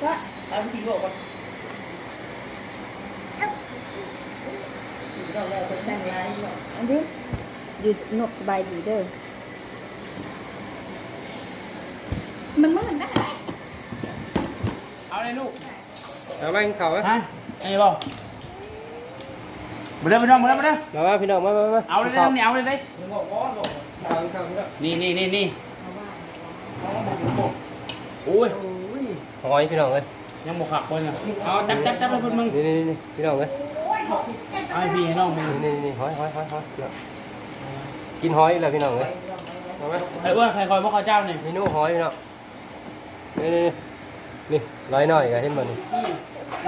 ກໍເອົາວິທີບອກວ່າ ອັນນີ້ຢູ່ນົບສະບາຍດີເດີ. ມັນມືນນະ ເອົາເລີຍລູກ. ເອົາມາກິນເຂົ້າມາ. ຮະ? ອັນນີ້ບໍ່? ມາເດີພີ່ນ້ອງ ມາເດີ ມາເດີ. ມາ ມາພີ່ນ້ອງ ມາ ມາ ມາ. ເອົາເລີຍເດີ ນີ້ ເອົາເລີຍເດີ. ນີ້ ນີ້ ນີ້ ນີ້. ໂອ້ຍ ໂອ້ຍ ຫອຍພີ່ນ້ອງເອີຍ. ຍັງບໍ່ຄັກເບິ່ງນະ. ເອົາ ຈັບ ຈັບ ຈັບໃຫ້ເພິ່ນເບິ່ງ. ນີ້ ນີ້ ນີ້ ພີ່ນ້ອງເອີຍ. ເອົາໃຫ້ພີ່ໃຫ້ນ້ອງເບິ່ງ. ນີ້ ນີ້ ນີ້ ຫອຍ ຫອຍ ຫອຍ ຫອຍ. ກິນຫອຍອີກແລ້ວພີ່ນ້ອງເອີຍ. ເອົາມາ. ໃຫ້ອ້ວນໃຫ້ຂ້ອຍບໍ່ເຂົ້າເຈົ້ານີ້. ເມນູຫອຍພີ່ນ້ອງ. ນີ້ ນີ້ ນີ້ ລອຍນ້ອຍກໍເຫັນບໍ່ນີ້?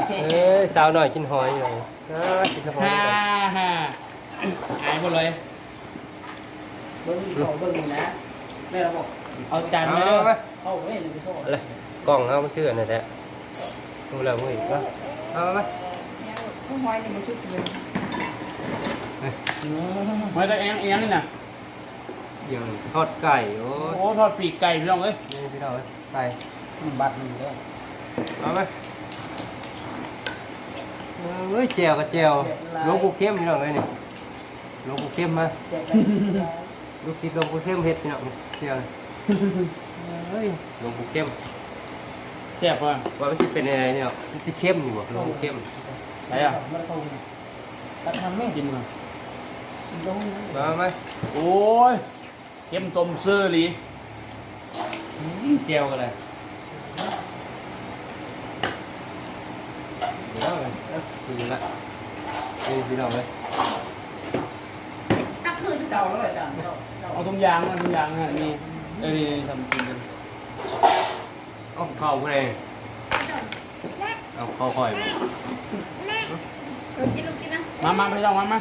ເອີຍ ສາວນ້ອຍກິນຫອຍຢູ່. ເອີຍ ກິນຫອຍ. ອາ ອາຍບໍ່ລອຍ. ເບິ່ງເຂົາເບິ່ງນະ ໄດ້ແລ້ວບໍ່? ເອົາຈານມາເດີ. ເອົາມາ ເອົາເວີຍ ໄປໂທດ ເອົາເລີຍ. ກ້ອງເຮົາມັນຄືອັນນັ້ນແຫຼະ. ຮູ້ແລ້ວເວີຍ. ເອົາມາ ເອົາມາ. ຫອຍນີ້ບໍ່ສຸກເລີຍ. ຫອຍກະແອງ ອີຫຍັງນີ້ນະ? ຫຍັງ ທອດໄກ່. ໂອ້ ໂອ້ ທອດປີກໄກ່ພີ່ນ້ອງເອີຍ. ນີ້ພີ່ນ້ອງເອີຍ ໄກ່ ບັດໜຶ່ງເດີ. ເອົາມາ. ເອີຍ ແຈ່ວກໍແຈ່ວ. ຫຼວງປູ່ເຂັ້ມພີ່ນ້ອງເອີຍນີ້. ຫຼວງປູ່ເຂັ້ມມາ. ລູກສິດຫຼວງປູ່ເຂັ້ມເຮັດພີ່ນ້ອງ ແຈ່ວ. ເອີຍ ຫຼວງປູ່ເຂັ້ມ. ແຊບບໍ່? ວ່າມັນຊິເປັນຈັ່ງໃດນີ້ເນາະ. ມັນຊິເຄັມຢູ່ບໍ່ ຫຼວງປູ່ເຂັ້ມ? ໄດ້ອະ. ຕັກນ້ຳນີ້ ກິນກ່ອນ. ມາ ມາ. ໂອ້ຍ ເຄັມສົ້ມຊື່ອີ່ຫຼີ. ອືມ ແຈ່ວກໍໄດ້. ເອົາລະ ເອົາ ກິນລະ. ນີ້ພີ່ນ້ອງເອີຍ. ຕັກຄືຢູ່ເກົ່າເລີຍອາຈານ. ເອົາທຸງຢາງມາ ທຸງຢາງຫັ້ນມີ. ເອີ ນີ້ ນີ້ ທຳກິນກັນ. ເອົາເຂົ້າຜູ້ໃດ? ເອົາເຂົ້າຂ້ອຍບໍ່? ເອີ ກິນລູກກິນນະ. ມາ ມາ ພີ່ນ້ອງ ມາ ມາ.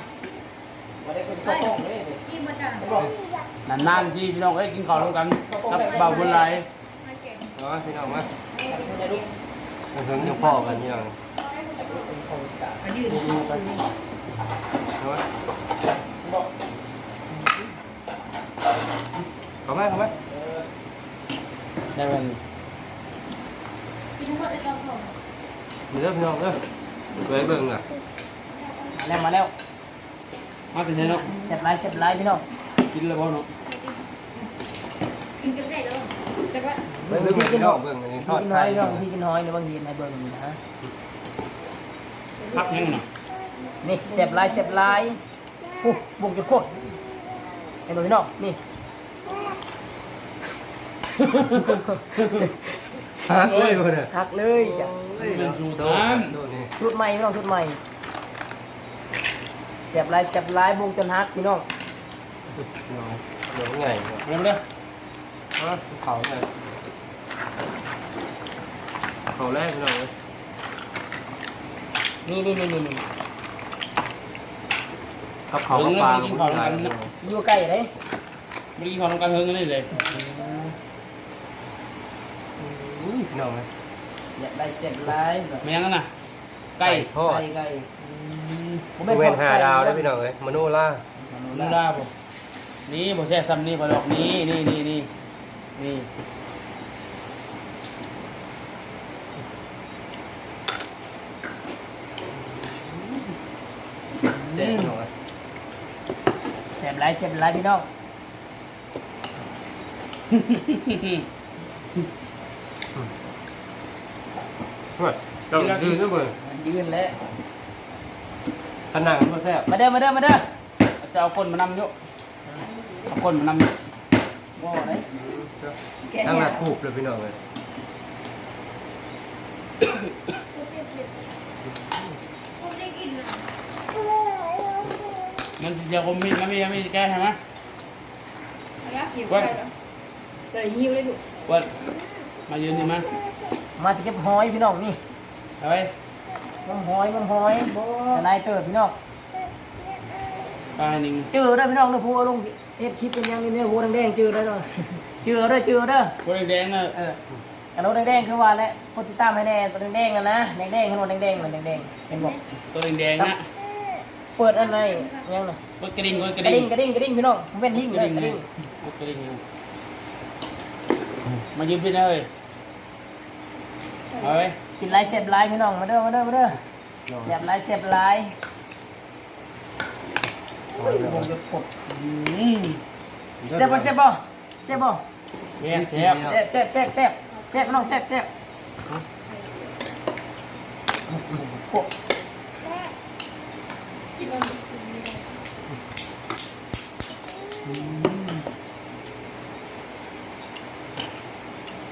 ບໍ່ໄດ້ເປັນເຈົ້າຂອງເດ້. ອີ່ມບໍ່ຈັກ. ນານໆທີພີ່ນ້ອງເອີຍ ກິນເຂົ້ານຳກັນກັບບ່າວບຸນຫຼາຍ. ມາພີ່ນ້ອງມາ. ເຖິງຈັ່ງພໍ້ກັນພີ່ນ້ອງ. ເຂົ້າມາ ເຂົ້າມາ. ໄດ້ແລ້ວນີ້. ມາເດີພີ່ນ້ອງເດີ ເບິ່ງລະ. ມາແລ້ວ ມາແລ້ວ. ມາແຕ່ໃສເນາະ? ແຊບຫຼາຍ ແຊບຫຼາຍພີ່ນ້ອງ. ກິນແລ້ວບໍ່ເນາະ? ກິນກັນໄດ້ແລ້ວ. ແຊບບໍ່? ເບິ່ງ ເບິ່ງ ເບິ່ງ ເບິ່ງ ເບິ່ງ ເບິ່ງ ເບິ່ງ ເບິ່ງ ເບິ່ງ ເບິ່ງ ເບິ່ງ ເບິ່ງ ເບິ່ງ ເບິ່ງ ເບິ່ງ ເບິ່ງ ເບິ່ງ ເບິ່ງ. ຜັກຫຍັງນະ? ນີ້ ແຊບຫຼາຍ ແຊບຫຼາຍ. ໂອ້ ບົກຈົນໂຄດ ເຫັນບໍ່ພີ່ນ້ອງ? ນີ້ ຫັກເລີຍບໍ່ນະ? ຫັກເລີຍຈ້ະ. ໂອ້ຍ ເປັນສູດນັ້ນ ສູດໃໝ່ພີ່ນ້ອງ ສູດໃໝ່. ແຊບຫຼາຍ ແຊບຫຼາຍ ບົກຈົນຫັກພີ່ນ້ອງ. ນ້ອຍ ດອກໃຫຍ່. ມາເດີ ມາເຂົ້າເລີຍ ເຂົ້າແລ້ວພີ່ນ້ອງເອີຍ. ນີ້ ນີ້ ນີ້ ນີ້ ກັບເຂົ້າກັບປາ ກິນເຂົ້ານຳກັນ. ຢູ່ໃກ້ເດ້ ບໍ່ໄດ້ກິນເຂົ້ານຳກັນເຫິງອັນນີ້ເດ້. ອືມ ອຸ້ຍ ພີ່ນ້ອງເອີຍ ແຊບຫຼາຍ ແຊບຫຼາຍ. ແມ່ນຫຍັງຫັ້ນນະ? ໄກ່ທອດ ໄກ່ ໄກ່. ອືມ ບໍ່ແມ່ນ ບໍ່ແມ່ນຫ້າດາວເດ້ພີ່ນ້ອງເອີຍ ມະໂນລາ ມະໂນລາບໍ່? ນີ້ບໍ່ແຊບຊ່ຳນີ້ຂ້ອຍດອກ. ນີ້ ນີ້ ນີ້ ນີ້ ນີ້. ແຊບ ອືມ ພີ່ນ້ອງເອີຍ ແຊບຫຼາຍ ແຊບຫຼາຍພີ່ນ້ອງ. ໂອ້ຍ ເຈົ້າຢືນເດີເບິ່ງ ຢືນແລ້ວ ຄັນນັ່ງບໍ່ແຊບ. ມາເດີ ມາເດີ ມາເດີ. ເຈົ້າເອົາກົ້ນມານຳຢູ່ ເອົາກົ້ນມານຳຢູ່. ບໍ່ໄດ້ ອືມ ທາງນັ້ນທູບເລີຍພີ່ນ້ອງເອີຍ. ມັນຊິເສຍຄົມມິດນະ. ມີ ມີແກ້ໃຫ້ມາ. ເອົາລະ ຫິວໄປລະ ໃສ່ຫິວເລີຍລູກ. ເປີດ ມາຢືນນີ້ມາ ມາຊິເກັບຫອຍພີ່ນ້ອງນີ້. ເອົາໄວ້ ງມຫອຍ ງມຫອຍ. ບໍ່ ຫຼາຍເຕີບພີ່ນ້ອງ. ປາໜຶ່ງ ເຈີເດີພີ່ນ້ອງເດີ ຜູ້ເອົາລົງເຮັດຄລິບເປັນຫຍັງນີ້ ຫົວແດງໆ ເຈີເດີ ເຈີເດີ ເຈີເດີ ຫົວແດງໆນະ. ເອີ ອັນໂຕແດງໆ ຄືວ່າແຫຼະ ກົດຕິດຕາມໃຫ້ແດ່ ໂຕແດງໆ ຫັ້ນນະ ແດງໆ ຫັ້ນ ຫົວແດງໆ ຫັ້ນ ແດງໆ ເຫັນບໍ່? ໂຕແດງໆ ນະ ເປີດອັນໃດຫຍັງນະ? ກົດກະດິ່ງ ກົດກະດິ່ງ ກະດິ່ງ ກະດິ່ງ ກະດິ່ງພີ່ນ້ອງ. ເປັນຫິ້ງເດີ ກະດິ່ງ ກະດິ່ງ ກົດກະດິ່ງ. ມາຢືນພີ້ເລີຍ. ເອົາເວີຍ ກິນຫຼາຍແຊບຫຼາຍພີ່ນ້ອງ ມາເດີ ມາເດີ ມາເດີ ແຊບຫຼາຍ ແຊບຫຼາຍ ໂອ້ຍ ບໍ່ຢາກກົດ ອືມ ແຊບບໍ່ ແຊບບໍ່ ແຊບບໍ່? ແຊບ ແຊບ ແຊບ ແຊບ ແຊບ ແຊບ ແຊບ ພີ່ນ້ອງ ແຊບ ແຊບ ອືມ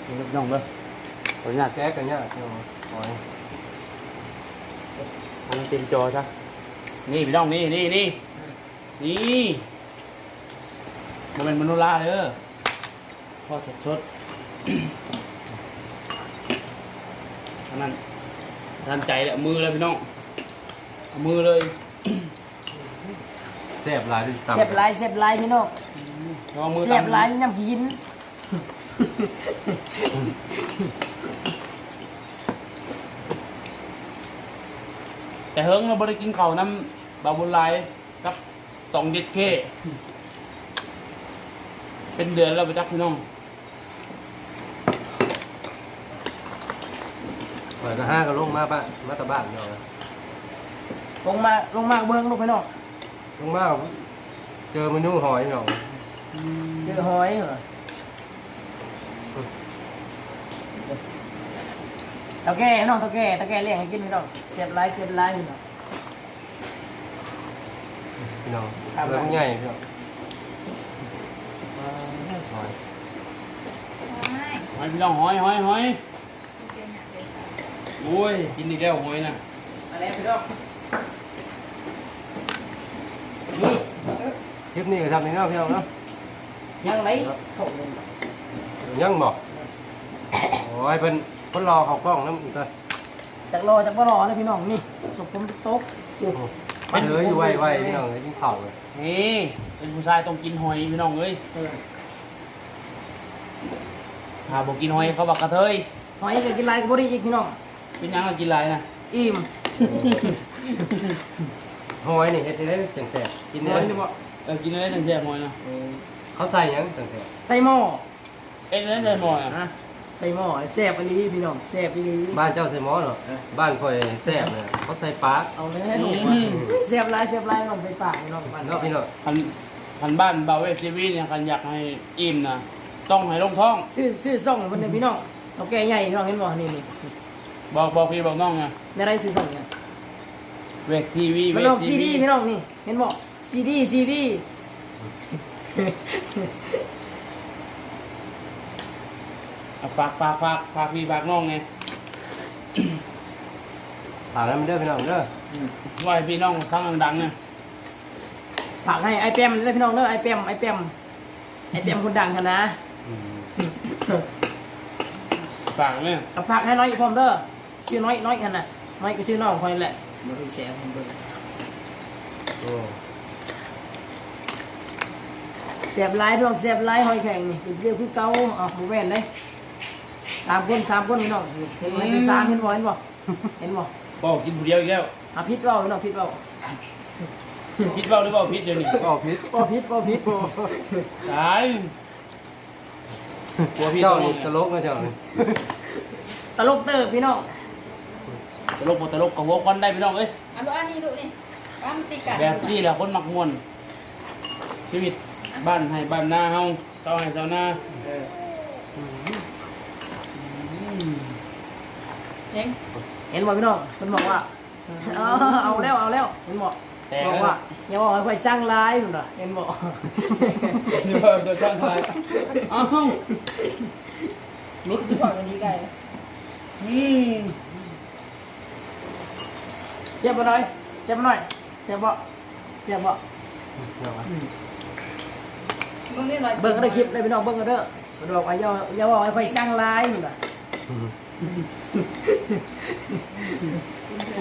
ເດີພີ່ນ້ອງເດີ ຂໍອະນຸຍາດແກະຍາກ ໂອ້ຍ ໃຫ້ມັນເຕັມຈໍຊະ ນີ້ພີ່ນ້ອງ ນີ້ ນີ້ ນີ້ ນີ້ ບໍ່ແມ່ນມະໂນລາເດີ ພໍ້ສົດໆ ອັນນັ້ນ ທັນໃຈແລ້ວ ເອົາມືເລີຍພີ່ນ້ອງ ເອົາມືເລີຍ ແຊບຫຼາຍເດ້ຕຳ ແຊບຫຼາຍ ແຊບຫຼາຍພີ່ນ້ອງ ລອງມືຕຳ ແຊບຫຼາຍຍາມກິນ ແຕ່ເຫິງແລ້ວບໍ່ໄດ້ກິນເຂົ້ານຳບ່າວບຸນຫຼາຍ ກັບຕອງເດັດເຄ ເປັນເດືອນແລ້ວບໍ່ຈັກພີ່ນ້ອງ ຂ້ອຍກະຫາກະລົງມາປະ ມາແຕ່ບ້ານເນາະ ລົງມາ ລົງມາເບິ່ງລູກພີ່ນ້ອງ ລົງມາເຈີເມນູຫອຍເນາະ ເຈີຫອຍ ເຖົ້າແກ່ເນາະ ເຖົ້າແກ່ ເຖົ້າແກ່ລ້ຽງໃຫ້ກິນພີ່ນ້ອງ ແຊບຫຼາຍ ແຊບຫຼາຍພີ່ນ້ອງ ພີ່ນ້ອງ ເຮືອນໃຫຍ່ພີ່ນ້ອງ ຫອຍ ຫອຍພີ່ນ້ອງ ຫອຍ ຫອຍ ຫອຍ ໂອ້ຍ ກິນອີກແລ້ວຫອຍນະ ມາແລ້ວພີ່ນ້ອງ ນີ້ ຄລິບນີ້ກະຊ່ຳນີ້ເນາະພີ່ນ້ອງເນາະ ຍັງໄດ໋ ຍັງບໍ່ ໂອ້ຍ ເພິ່ນຄົນຫຼໍ່ເຂົ້າກ້ອງນຳອີກເດີ ຈັກຫຼໍ່ຈັກບໍ່ຫຼໍ່ເດີພີ່ນ້ອງ ນີ້ສົບຜົມຕົກ ເດີຢູ່ໄວໆ ພີ່ນ້ອງເອີຍ ກິນເຂົ້າເລີຍ ນີ້ ເປັນຜູ້ຊາຍຕ້ອງກິນຫອຍພີ່ນ້ອງເອີຍ ເອີ ຖ້າບໍ່ກິນຫອຍເຂົາວ່າກະເທີຍ ຫອຍກະກິນຫຼາຍກະບໍ່ດີອີກພີ່ນ້ອງ ເປັນຫຍັງລະກິນຫຼາຍນະ ອີ່ມ ຫອຍນີ້ເຮັດຈັ່ງໃດຈັ່ງແຊບ ກິນແນວໃດ ເອີ ກິນແນວໃດຈັ່ງແຊບຫອຍນະ ເອີ ເຂົາໃສ່ຫຍັງຈັ່ງແຊບ ໃສ່ໝໍ້ ເຮັດຈັ່ງໃດໃສ່ໝໍ້ນະ ຮະ ໃສ່ໝໍ້ ແຊບອີ່ຫຼີພີ່ນ້ອງ ແຊບອີ່ຫຼີ ບ້ານເຈົ້າໃສ່ໝໍ້ເນາະ ເອີ ບ້ານຂ້ອຍແຊບນະ ເຂົາໃສ່ປາກ ເອົາແລ້ວ ອືມ ແຊບຫຼາຍ ແຊບຫຼາຍ ນ້ອງໃສ່ປາກພີ່ນ້ອງ ເນາະພີ່ນ້ອງ ຄັນ ຄັນບ້ານບ່າວເວດທີວີນີ້ ຄັນຢາກໃຫ້ອີ່ມນະ ຕ້ອງໃຫ້ລົງທ້ອງ ຊື່ ຊື່ຊ່ອງເພິ່ນເດີພີ່ນ້ອງ ເຖົ້າແກ່ໃຫຍ່ພີ່ນ້ອງ ເຫັນບໍ່ ນີ້ ນີ້ ບອກ ບອກພີ່ບອກນ້ອງນະ ແນວໃດຊື່ຊ່ອງຫຍັງ ເວດທີວີ ມັນອອກຊີດີພີ່ນ້ອງນີ້ ເຫັນບໍ່ ຊີດີ ຊີດີ ເອົາ ຝາກ ຝາກ ຝາກ ຝາກພີ່ຝາກນ້ອງແດ່ ຝາກນຳເດີພີ່ນ້ອງເດີ ອືມ ວ່າໃຫ້ພີ່ນ້ອງຟັງດັງໆນະ ຝາກໃຫ້ອ້າຍແປມເດີພີ່ນ້ອງເດີ ອ້າຍແປມ ອ້າຍແປມ ອ້າຍແປມຄົນດັງຫັ້ນນະ ອືມ ຝາກເດີ ກະຝາກໃຫ້ນ້ອຍອີກພ້ອມເດີ ຊື່ນ້ອຍ ນ້ອຍຫັ້ນນະ ນ້ອຍກະຊື່ນ້ອງຂ້ອຍແຫຼະ ບໍ່ໄດ້ແຊະໃຫ້ເບິ່ງ ໂອ້ ແຊບຫຼາຍພີ່ນ້ອງ ແຊບຫຼາຍ ຫອຍແຄງນີ້ ກິນຜູ້ດຽວຄືເກົ່າ ເອົ້າ ບໍ່ແມ່ນເດ້ ສາມຄົນ ສາມຄົນພີ່ນ້ອງ ເຫັນບໍ່ ເຫັນບໍ່ ເຫັນບໍ່ ເຫັນບໍ່ ເວົ້າກິນຜູ້ດຽວອີກແລ້ວ ເອົາ ຜິດເວົ້າພີ່ນ້ອງ ຜິດເວົ້າ ຜິດເວົ້າຫຼືເວົ້າຜິດດຽວນີ້ ເວົ້າຜິດ ເວົ້າຜິດ ເວົ້າຜິດ ຕາຍ ຫົວພີ່ ເຈົ້ານີ້ຕະຫຼົກເນາະເຈົ້ານີ້ ຕະຫຼົກເຕີບພີ່ນ້ອງ ຕະຫຼົກບໍ່ຕະຫຼົກກະຫົວຄວັນໄດ້ພີ່ນ້ອງເອີຍ ອັນນີ້ລູກນີ້ ປາມັນຕິດກັນ ແບບນີ້ແຫຼະຄົນມັກມ່ວນ ຊີວິດບ້ານໄຮ່ບ້ານນາເຮົາ ຊາວໄຮ່ຊາວນາ ເອີ ອືມ ເຫັນ ເຫັນບໍ່ພີ່ນ້ອງ ເພິ່ນບອກວ່າ ເອົາແລ້ວ ເອົາແລ້ວ ເຫັນບໍ່ ແຕກແລ້ວ ບອກວ່າ ຢ່າເວົ້າໃຫ້ຂ້ອຍຊັງຫຼາຍ ເພິ່ນວ່າ ເຫັນບໍ່ ຢ່າເວົ້າໃຫ້ຂ້ອຍຊັງຫຼາຍ ອ້າວ ຫຼຸດ ເວົ້າກັນດີໄກ ອືມ ແຊບບໍ່ນ້ອຍ ແຊບບໍ່ນ້ອຍ ແຊບບໍ່ ແຊບບໍ່ ອືມ ເບິ່ງເດີ ເບິ່ງເດີ ຄລິບເດີພີ່ນ້ອງ ເບິ່ງເດີ ເພິ່ນບອກວ່າ ຢ່າ ຢ່າເວົ້າໃຫ້ຂ້ອຍຊັງຫຼາຍ ເພິ່ນວ່າ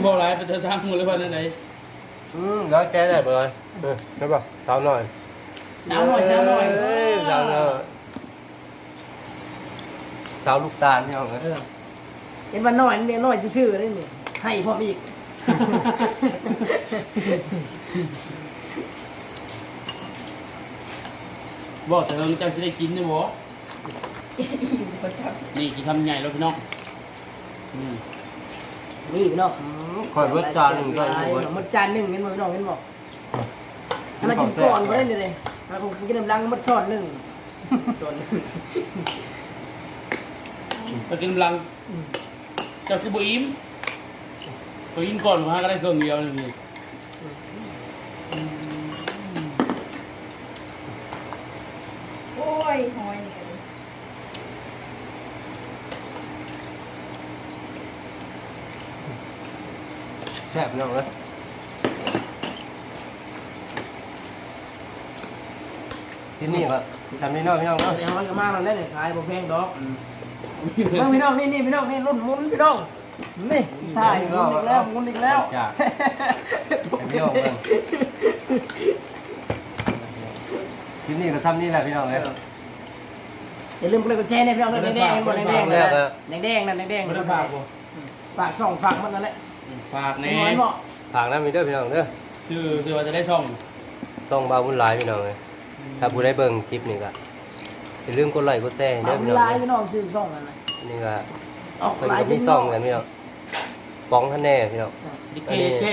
ເວົ້າຫຼາຍເປັນຕາຊັງ ຫຼືວ່າແນວໃດ ອືມ ແລ້ວແກະໄດ້ບໍ່ ເອີ ເຫັນບໍ່ ສາວນ້ອຍ ສາວນ້ອຍ ສາວນ້ອຍ ເອີ ສາວນ້ອຍ ສາວລູກຕານ ພີ່ນ້ອງເອີຍ ເອີ ເຫັນວ່ານ້ອຍ ເມຍນ້ອຍຊື່ໆເດ້ນີ້ ໃຫ້ພ້ອມອີກ ເວົ້າແຕ່ເຫິງ ເຈົ້າຊິໄດ້ກິນຢູ່ບໍ່? ນີ້ກິນຄຳໃຫຍ່ໂລດພີ່ນ້ອງ ອືມ ນີ້ພີ່ນ້ອງ ອືມ ຂ້ອຍເບິດຈານໜຶ່ງ ຂ້ອຍເບິດ ໝົດຈານໜຶ່ງ ເຫັນບໍ່ພີ່ນ້ອງ ເຫັນບໍ່? ອັນນັ້ນກິນກ່ອນບໍ່ໄດ້ເດ ອັນນັ້ນກິນນຳຫຼັງໝົດຊ້ອນໜຶ່ງ ຊ້ອນໜຶ່ງ ໄປກິນນຳຫຼັງ ອືມ ເຈົ້າຄືບໍ່ອີ່ມ? ຂ້ອຍກິນກ່ອນ ຫາກໍໄດ້ເຄິ່ງດຽວນີ້. ໂອ້ຍ ຫອຍນີ້ກໍດີ ແຊບພີ່ນ້ອງເອີຍ ກິນນີ້ກໍທຳນີ້ເນາະພີ່ນ້ອງເນາະ ແຕ່ຫອຍກໍມາແລ້ວເດ້ ຂາຍບໍ່ແພງດອກ ອືມ ເບິ່ງພີ່ນ້ອງ ນີ້ ນີ້ພີ່ນ້ອງ ນີ້ລຸ້ນໝູນພີ່ນ້ອງ. ນີ້ ຖ່າຍໝູນອີກແລ້ວ ໝູນອີກແລ້ວ ຈາກໃຫ້ພີ່ນ້ອງເບິ່ງ ຄລິບນີ້ກໍຊ່ຳນີ້ແຫຼະພີ່ນ້ອງເອີຍ ຢ່າລືມກົດໄລກົດແຊແດ່ພີ່ນ້ອງເດີ ແດງໆ ແດງໆ ແດງໆ ນັ້ນແດງໆ ບໍ່ໄດ້ຝາກບໍ່? ອືມ ຝາກຊ່ອງ ຝາກໝົດນັ້ນແຫຼະ ອືມ ຝາກແດ່ ເຫັນບໍ່? ຝາກນຳອີກເດີພີ່ນ້ອງເດີ ຊື່ ຊື່ວ່າຈະໄດ້ຊ່ອງ ຊ່ອງບ່າວບຸນຫຼາຍພີ່ນ້ອງເອີຍ ອືມ ຖ້າຜູ້ໃດເບິ່ງຄລິບນີ້ກໍຢ່າລືມກົດໄລກົດແຊໃຫ້ເດີພີ່ນ້ອງເດີ ພີ່ນ້ອງ ຊື່ຊ່ອງນັ້ນນະ ນີ້ກໍ ເພິ່ນກໍມີຊ່ອງກັນພີ່ນ້ອງ ປອງຫັ້ນແນ່ພີ່ນ້ອງ ເອີ ເຄ ອັນນີ້ ເຄ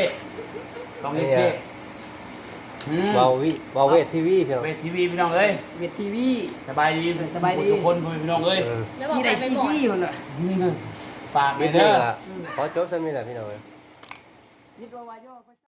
ປອງເຄ ອືມ ເວົ້າວິ ເວົ້າເວດທີວີພີ່ນ້ອງ ເວດທີວີພີ່ນ້ອງເອີຍ ເວດທີວີ ສະບາຍດີ ເອີ ສະບາຍດີທຸກຄົນພໍ່ແມ່ພີ່ນ້ອງເອີຍ ເອີ ຊິໄດ້ຊີດີພຸ້ນນະ ອືມ ຝາກແດ່ເດີ ຄລິບນີ້ກໍ ອືມ ຂໍຈົບຊ່ຳນີ້ແຫຼະພີ່ນ້ອງເອີຍ ມິດວ່າວ່າ